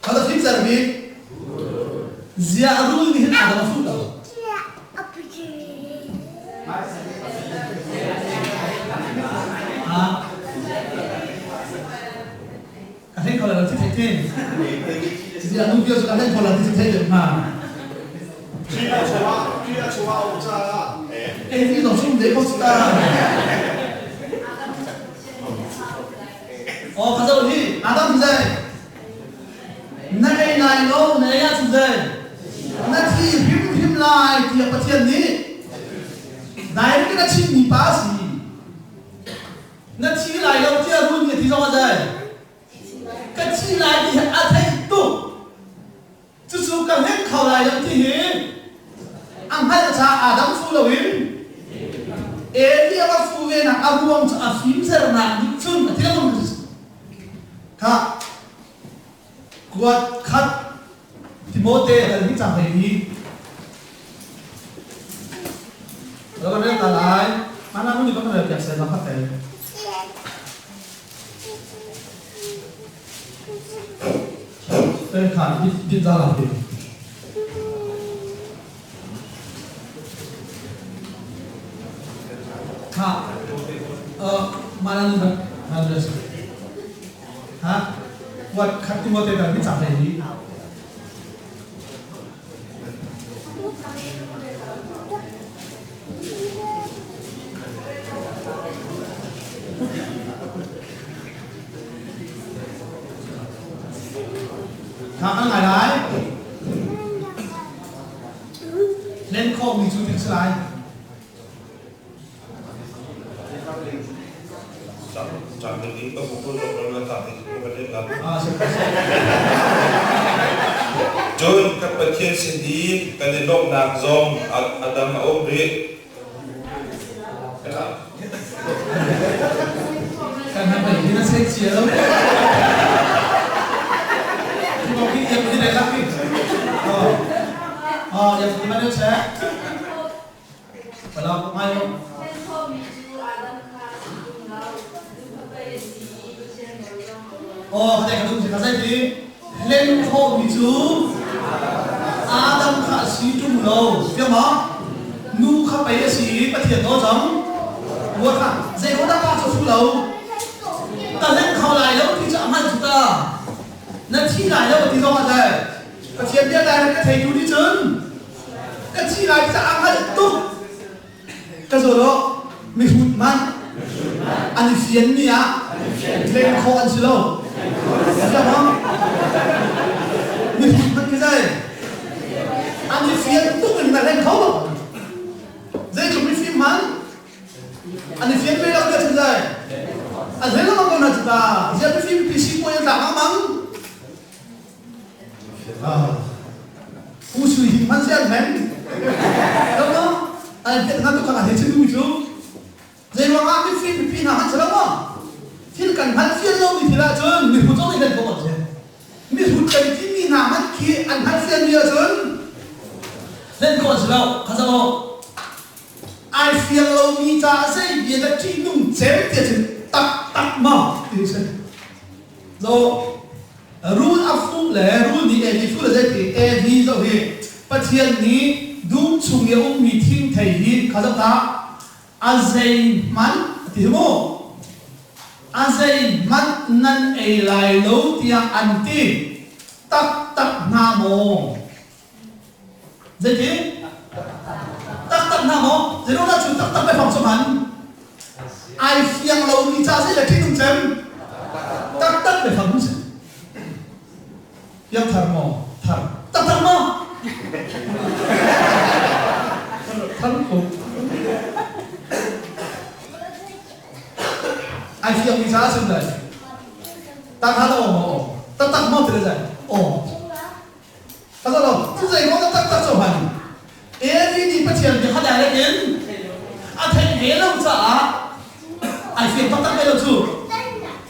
Kala fim cer bik. Zia a rul nih hin Adam a fuh lo. Ka hlei kho lo ti thei te. Zia nu bia cu ka hlei kho lo ti thei deuh hna. Khi a chungah um caah. Eh, ni zong sum de ko ta. Aw ka zoh hi Adam zei na ei lai lo na ei ahcun zei na thi hrimhrim lai tiah Pathian nih direct in a chimmi pa a si. Na thi lai lo tiah rul nih a ti zong ah zei ka thi lai ti hi a theih tuk. Cucu ka hnek kho lai lo ti hi a hngalh caah Adam fu loin Evi a va fu ve nak a ruang cu a fimzernak nih cun a thil um kha kuat khat Timote dal hi cang hlei ni lo kan rel ta lai mana nu nih kan rel piak sel ma khat te Kha kan ngai lai. Len khawhmi cu thil si lai. Cun kan Pathian sin i kan i lawmhnak zong a dang a um rih. Kan han bai hin a sei cia lo. Khi bok hi iap ni lak hi. Oh. Oh, iap ni man che. Pala ngai lo. Aw ka ka dum ka zai ti hlen khawhmi cu Adam kha a si ṭung lo fiang maw nu kha pei a si i Pathian nawl cang ruat kha zei ko dah pa cu fu lo ka hlen kho lai lo ti cu a hngalh cu ta na thi lai lo ti zong ah dai Pathian bia dai ka theitu nih cun ka thi lai ti a hngalh tuk Ka zawl aw, mihrut hmanh an i fianmi ah tleng khawh an si lo. Siang maw? Mihrut hmanh khi zei? An i fian tuk in na hleng kho lo. Zeitluk mifim hmanh an i fian ve lo tiah cun zei? An hleng lengmang ko hna cu ta. Ziah mifim PC puai an tlak lengmang? Pu Sui Hing hmanh si an hleng. Lo maw? An piat hna tuk kha he chim duhmi cu zei ruangah mifim mipi hna hmanh si lo maw? Thil kan hngalh fian lomi thil ahcun mihrut zong nih hlen khawh an si. Mihrut kan timi hna hmanh khi an hngalh fianmi ahcun hlen khawh an si lo. Kha zoh u. Ai fiang lomi caah zei bia dah ṭihnung cem tiah cun taktak maw ti si. Zo Rul a fuh le rul nih Evi fuh le zeiti Evi zoh hi Pathian nih dum chung i a ummi thingthei hi kha zoh ta a zeihmanh a ti hi mu a zeihmanh nan ei lai lo tiah an ti taktak hnga maw zeiti taktak hnga maw zeiruangah cu taktak biafang cu hman ai fiang lomi ca zei le ṭih cem taktak biafang si piang thar maw thar taktak maw thar ko ai fiang mi ca sim lai tak ha lo maw taktak maw ti le zai aw Ka lo, cu zei ruang taktak cu hman. Eli nih Pathian bia kha direct in a theih ve lo caah ai fiang taktak ve lo cu.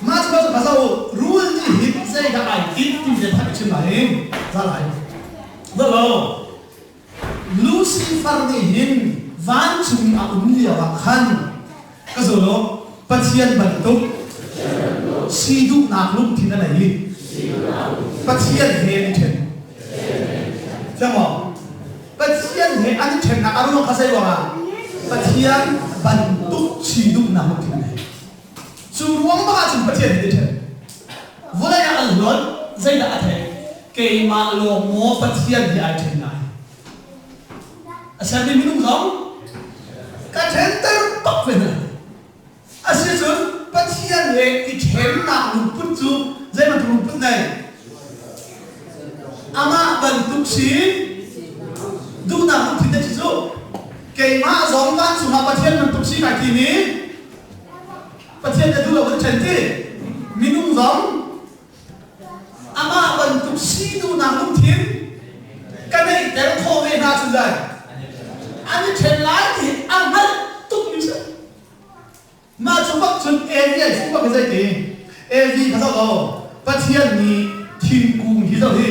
Mah cu ka zo rul nih hin zeidah ai tinh ti te that chim lai za lai. Zo lo. Lucifer nih hin vancung a um lio ah khan ka zo lo Pathian bantuk si duhnak lungthin a nei i Pathian he an i ṭhen. Fiang maw? Pathian he an i ṭhennak a ruang kha zei ruangah? Pathian bantuk si duhnak lungthin a nei. Cu ruang bak ahcun Pathian he an i ṭhen. Vawlei ah an hluan, zeidah a theih? Keimah lawng maw Pathian he ai ṭhen lai? A sermi minung zong ka ṭhenter bak ve hna. Asicun Pathian he i ṭhennak lungput cu zei bantuk lungput nei? Amah bantuk si duhnak lungthin te cu keimah zong vancung ah Pathian bantuk si kai ti mi Pathian ka duh lo kan ṭhen ti minung zong Amah bantuk si duhnak lungthin ka neihter khawh ve hna cun zai an i ṭhen lai ti a hngalh tukmi si. Mah cu bak cun Evi ai fuh bak hi zei ti? Evi kha zoh lo Pathian nih thingkung hi zoh hi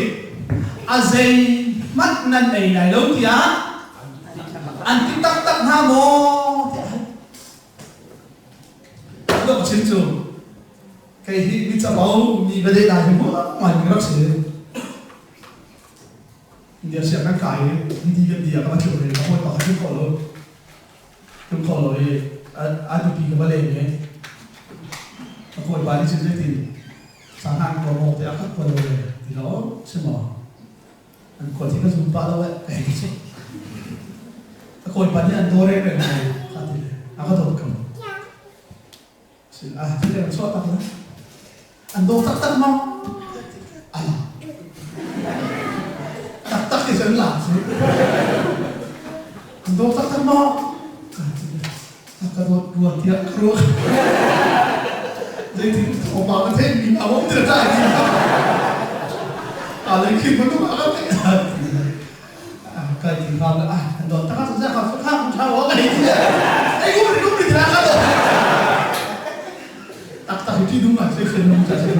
a zeihmanh nan ei lai lo tiah an ti taktak hna maw tiah a dong chim cu Kei hi mi capo mi va deh hi mu ngai mi rak si. India siang kan kai i di kan di ah ka va tlung i ka hawipa kha tlung khawh lo. Tlung khawh lo i a nupi ka va len i ka hawipa nih cun zeitin sangha an kual mawk te a khat kual lo le ti lo si maw an kual thi ka zum pah lo eh ka hei ti si. Ka hawipa nih an daw reng reng kha ti le a ka dawt ko. Ah, thil an chuah tak na. An daw taktak maw? Ai. Taktak ti cun la cu. An daw taktak maw? Ka dawt rua tiah ka ruak. Zeitin thawngpang na theih mi a um ti ta ti. A le khi bantuk a ka theih. Kai ti hram ah an dawt tak ah ka kha tha wa ka ti. Ai um ri um ri ti ka dawt. Taktak hi ṭihnung ah thil nung ca si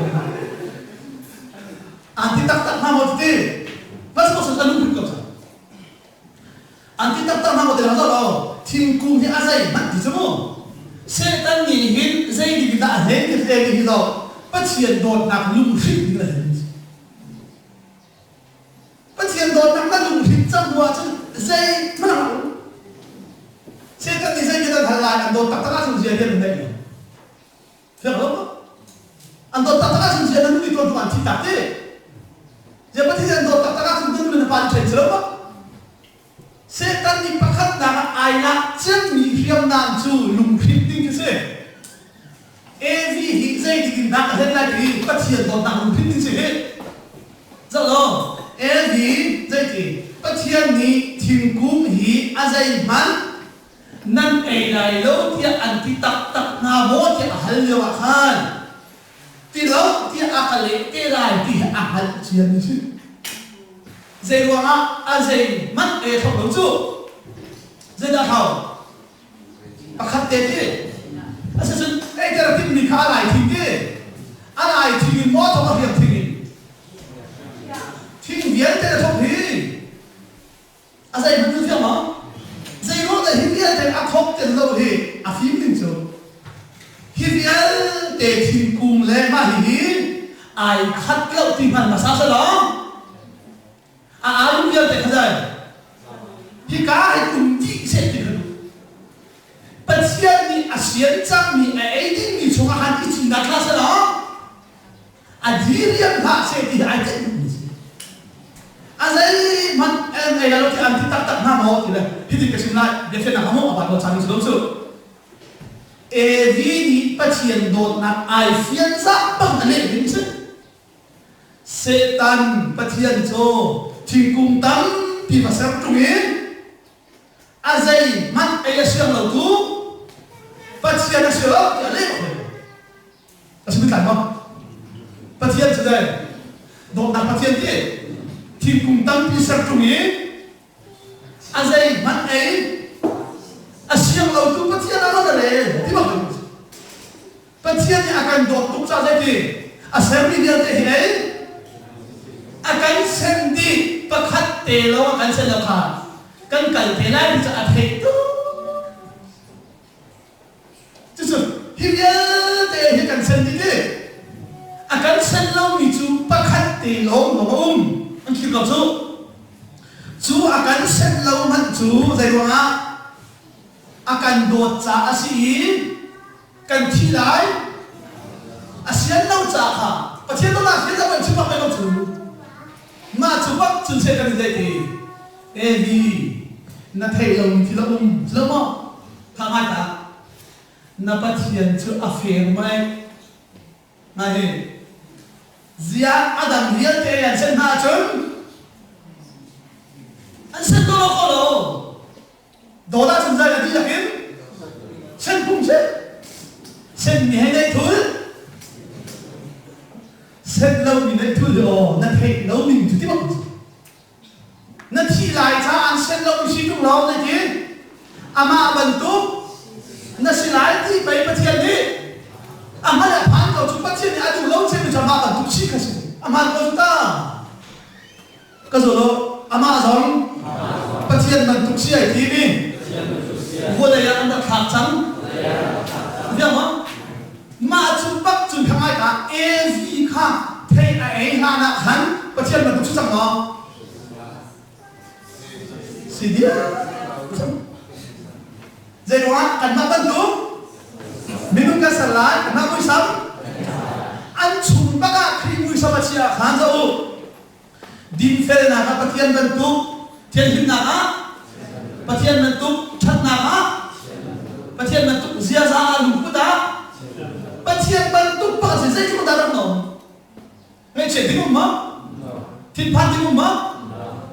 an ti taktak hna maw ti mas ko sa lung ko sa an ti taktak hna maw ti lo lo thingkung hi a zei hmanh ti cu mu Satan nih hin zei dik dah a hlen ti hle hi zo. Pathian dawtnak lunghrinh ding a hlen. Pathian dawtnak na lunghrinh cang hnu ahcun zeihmanh a um. Satan nih zei an hal lai an dawt taktak ahcun zia hian an neih lo. Fiang lo maw? An dawt taktak ahcun zia na nu nih tuan tu an thi tak ti. Zia Pathian an dawt taktak ahcun na nu le na pa nih ṭhen si lo maw? Satan nih pakhatnak ah ai lak cemmi hriamnam cu lunghrinh ding khi si. Evi hi zeitik in dah ka hlen lai ti Pathian dawtnak lunghrinh ding si hi. Zoh law, Evi zeiti Pathian nih thingkung hi a zeihmanh nan ei lai lo tiah an ti taktak hnga maw tiah a hal lio ah khan ti lo tiah a ka leh te lai ti hi a hngalh ciami si. Zei ruangah a zeihmanh ei a thok lo cu? Zeidah thau? Pakhat te ti. Asicun eiter timmi kha a lai thing ti. A lai thing in maw thok a hriam thing in? Thing vialte a thok hi. A zeihmanh cu fiang maw? Zei ruang dah hi vialte a thok tel lo hi a fim ding cu? Hi vialte thingkung le mah hihi ai khat lo ti hman hmasa selaw a aa vialte kha zai hika hin um dih seh ti kha duh. Pathian nih a sian cangmi a ei dingmi chungah han i cinnak hlah selaw a diriam hlah seh ti hi ai ceih duhmi a si. A zeihmanh en ei lo khi an ti taktak hna maw ti le hitin ka chim lai biafiannak a maw a Bible caan si lo cu. Evi nih Pathian dawtnak ai fian zah bang a leh ding si. Satan Pathian cu thingkung tampi va ser ṭung in a zeihmanh ei a siang lo tu Pathian a si lo tiah leh bak A si tlai maw? Pathian cu dai dawtnak Pathian ti thingkung tampi ser ṭung i a zeihmanh ei a siang lotu Pathian a ron a rel ti bak Pathian nih a kan dawt tuk caah zeiti a sermi vialte hi ei a kan sen dih pakhat te lo a kan sen lo kha kan kal te lai ti cu a theih tuk Cucu hi vialte hi kan sen dih i a kan sen lomi cu pakhat te lawng lawng a um. An thlir ko cu. Cu a kan sen lo hmanh cu zei ruangah a kan dawt caah a si i kan thi lai a sian lo caah kha Pathian dawtnak hi kan chim bak ko cu. Mah cu bak cun Satan nih zei ti Evi na theih lomi thil a um lo maw? Tha ngai ta. Na Pathian cu a fer mei. Ngai hi. Ziah a dang vialte an sen hna ahcun an sen ko lo ko lo. Dawt ahcun zai a dihlak in sen pung si. Sen mi hei nei thul. Sen lomi nei thul hi aw na theih lo ning cu ti bak Na thih lai caah an sen lomi si ṭung lo na ti. Amah bantuk na si lai ti pei Pathian nih a hman a phan ko cu Pathian nih a duh lo cemmi cu amah bantuk si kha si. A hman ko cu ta. Ka zul u. Amah zong Pathian bantuk si ai tim i vawlei ah an rak thlak cang. Biang maw? Mah cu bak cun kha ngai ka Evi kha thei a ei hlan ah khan Pathian bantuk si cang maw? Si diam. Zei ruangah kanmah bantuk minung kan ser lai, kanmah muisam an chung bak ah Khrih muisam a chiah ah khan zoh u. Dinfelnak ah Pathian bantuk, thianhlimnak ah Pathian bantuk, ṭhatnak ah Pathian bantuk, ziaza ah lungput ah Pathian bantuk bak si zeitluk dah rak nom. Ngaihchiat ding um ma? Thinphan ding um ma?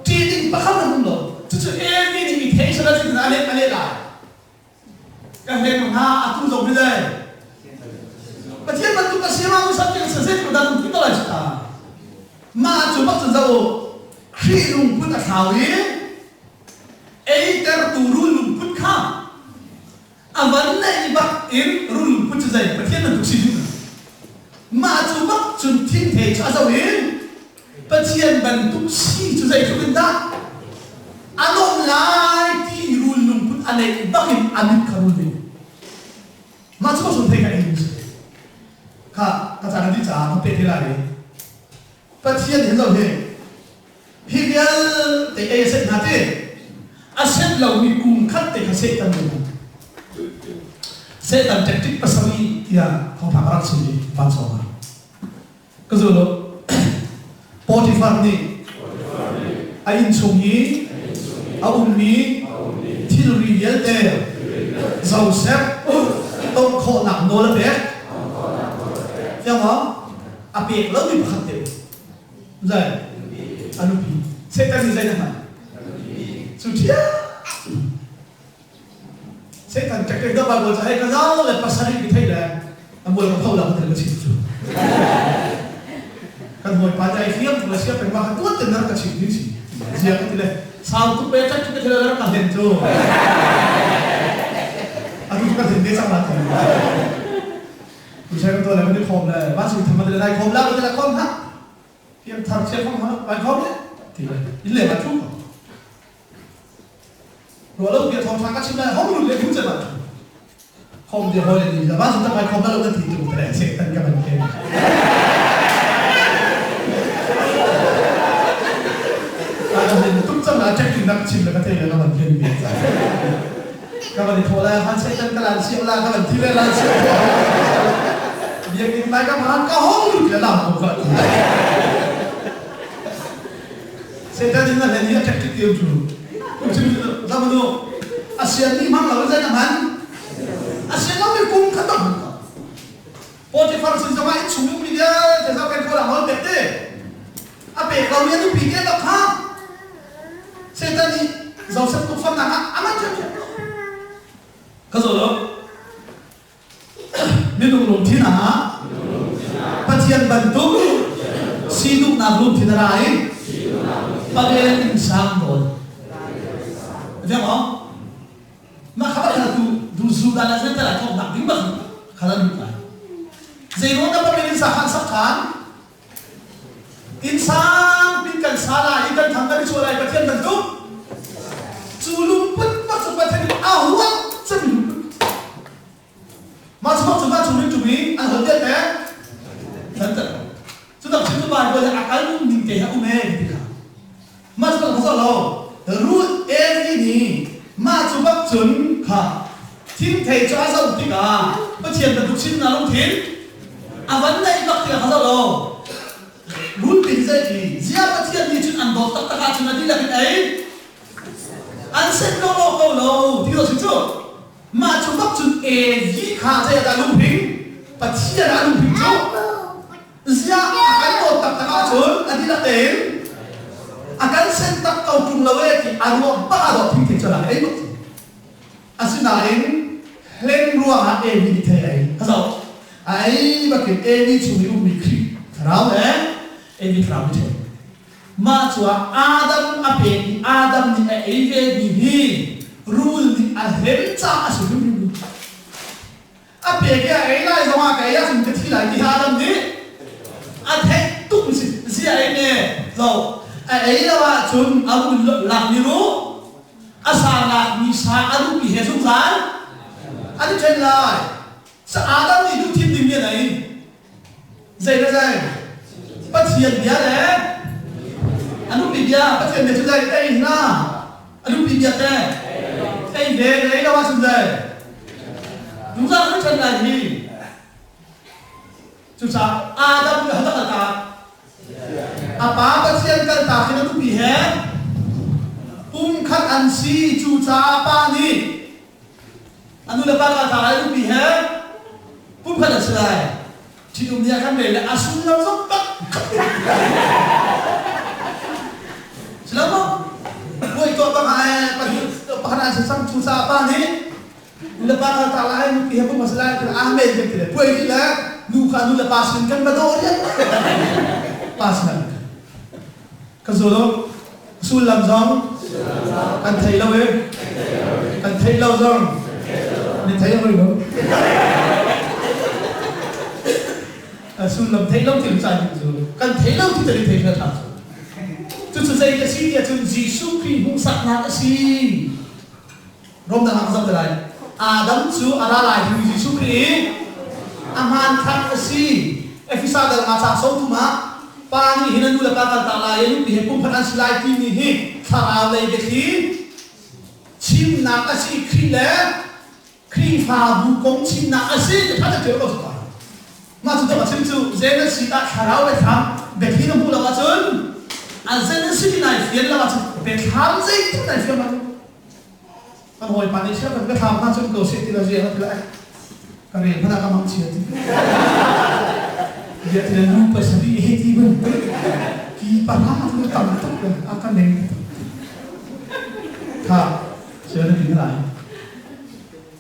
Ṭih ding pakhat rak um lo. Cucu Evi nih mi thei sala zeitin a leh a leh lai. Ka hlen hna atu zong hi le Pathian bantuk a si ma musam tiang zeitluk dah lungput a lai cu ta. Mah cu bak cun zoh u. Khrih lungput a thlau i eitertu rul lungput kha a van neih bak in rul lungput cu zei Pathian bantuk si duh Mah cu bak cun thingthei cu a zoh i Pathian bantuk si cu zeitluk in dah a lawmh lai ti rul lungput a neih bak in a mit kha rul ding. Mah cu bak cun thei kha ei ding si. Kha ka caan dih caah ka pek te lai i Pathian hin lo hi hi vialte ei a set hna ti a set lomi kum khat te kha Satan nih Satan tactic pasarih tiah thawngtha ka rak chim i vansawng ah ka zul lo. Potifar nih a innchung i a ummi thilri vialte Josef tongh khawhnak nawl a pek. Fiang maw? A pek lomi pakhat te zei a nupi. Satan nih zei na hman? Cu ṭhiam. Satan ṭekṭek dah Bible ca hei ka zau le pasarih mi thei le a mual ka pho la ka ka chim cu. Kan hawipa nih ai fiang tuk le sia peng ma kha tuan ten na rak ka chim ding si. Zia ka ti le sau tuk pe ṭek tuk ka thil rak ka hlen cu. Atu cu ka hlen ve cang la ti. Tu sai ka tuan le kan i khawm le ma sui tham le lai khawm la ka ti la khawm ha. Fiang thar chia khawm ha vai khawm le ti le in le ma thu ko. Ruah lo bia thawngṭha ka chim lai hong lut le hung cem ah khom dia hoi le ni la ba zum tak khom la lo na ti tu te Satan ka ban ke a hin tuk cang la check nak chim le ka thei le ka ban ken bi ka ban tho la han Satan ka lan siam la ka ban thi le lan siam biakinn lai ka man ka hong lut le lam ko ka ti Satan in na hlen i a tactic ti cu zamanu a sian ni hmang lo zei na hman a sian lo mi kum khat hman ko Potifar sin zongah in chung mi vialte zo kan khuala hol pek te a pek lo mi nupi te bak kha Satan nih Joseph tukforhnak ah aman thiam thiam ka zo lo. Minung lungthin ah Pathian bantuk si duhnak lungthin a ra i Babel inn sang nawl. Fiang maw? Mah kha bak tu du zu dan ah zel thawk nak ding bak kha la lut lai. Zei ruang dah Babel inn sang khan sak ṭhan? Inn sang pin kan sa lai i kan thang kan i chuah lai Pathian bantuk. Cu lungput bak cu Pathian nih a huat cem lungput. Mah cu bak cu mah chung ring ṭung i an holh vialte kan tel. Cu tak chim cu Bible ah a kal ning te he um e ti kha. Mah cu bak kha lo. Ruth Evi nih mah cu bak cun kha thingthei cu a zoh tikah Pathian bantuk sin na lungthin a van neih bak tikah kha zoh lo. Ruth nih zei ti zia Pathian nih cun an dawt taktak ahcun a dihlak in ei an set lo lo ko lo ti lo si cu. Mah cu bak cun Evi kha zei ah dah lungphing? Pathian ah lungphing cu ziah a kan dawt taktak ahcun a dihlak tein a kan sen tak ko ṭung lo ee ti a ruah bak ah dawh thingthei cu a ei bak. Asinain hlen ruangah Evi nih thei a ei. A zoh. A ei bakin Evi chung i ummi Khrih thlarau le Evi thlarau nih thei. Mah cu ah Adam a pek i Adam nih a ei vemi hi rul nih a hlem caah a si hrimhrim. A pek i a ei lai zongah ka ei ahcun ka thi lai ti Adam nih a theih tuk si zia ei ne zo a ei lo ahcun a rul lakmi ruh a sa lakmi sa a ruhpi he zungzal an i ṭhen lai. Sa Adam nih duh thim dingmi an ei. Zei le zei? Pathian bia le a nupi bia. Pathian bia cu zei? Ei hna. A nupi bia te. Ei ve le ei lo ahcun zei? Nungzah kan ṭhen lai hi. Cucaah Adam nih a kal tak. A pa Pathian kal tak in a nupi he pumkhat an si. Cucaah pa nih A nu le pa ka ta lai nupi he pumkhat an si lai. Ṭhitum nih a kan rel le a sullam zong tak. Si lo maw? Puai tuah bang ah pakhat an si cang cucaah pa nih nu le pa kal ta lai nupi he pum a si lai ti amen kan ti le puai dih le nu kha nu le pa sin kan va dawh rian pa sin ah ka zul Sullam zong kan thei lo i kan theih lo zong ni thei hoi lo. Sullam theih lo thil caan cu kan thei lo ti tali thei thla tha cu. Cucu zei a si tiah cun Jesuh Khrih hmuhsaknak a si. Rom dang ah ka zoh te lai. Adam cu a ra lai ding Jesuh Khrih a hmanthlak a si. Efesa dal nga caang 30 ah pa nih hin a nu le pa kaltak lai i nupi he pumkhat an si lai timi hi thlarau lei biathli chimnak a si. Khrih le Khrihfabu kong chimnak a si ti kha ṭial ko sawh. Mah cu a chim cu Genesis ah thlarau biathlam biathli na hmuh lo ahcun, a Genesis nai fian lo ahcun, biathlam zeitin nai fian lo. Kan hawipa nih sia kan biathlam hna cun ko seh ti la ziang ti la ka rel hmanh ah ka mang chia ti bia ti la nu pa sabi he ti bun ki pahra tu tam tuk le a ka neng kha sia na ti lai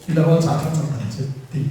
ti la hol cha thang chang chu ti.